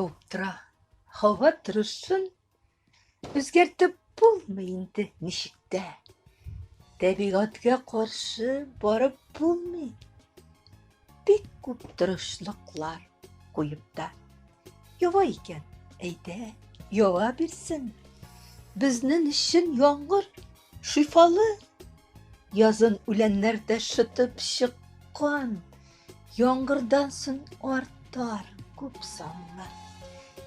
Явып тора. Һава торышын үзгәртеп булмый инде ничек тә. Тәбигатькә каршы барып булмый. Бик күп тырышлыклар куеп та. Ява икән, әйдә, ява бирсен. Безнең өчен яңгыр шифалы. Язын үләннәрдә шытып чыккан Яңгырдан соң артар күп санлы.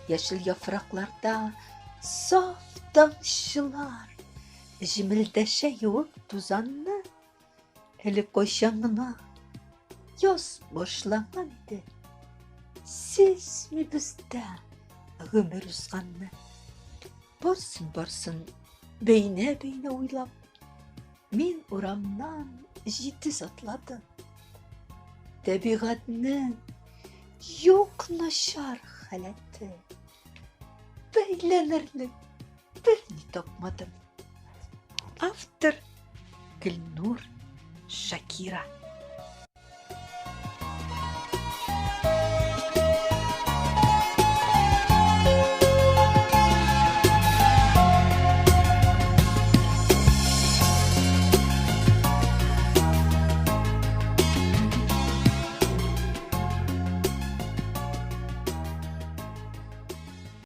Яшел яфракларда саф тамчылар җемелдәшә юып тузанны. Әле кайчан гына яз башланган иде. Сизмибез дә гомер узганны. Барсын, барсын, бәйнә-бәйнә уйлап, мин урамнан җитез атладым. Табигатьнең юк начар халәте. Бәйләнерлек берни тапмадым. Автор Гөлнур Шакира.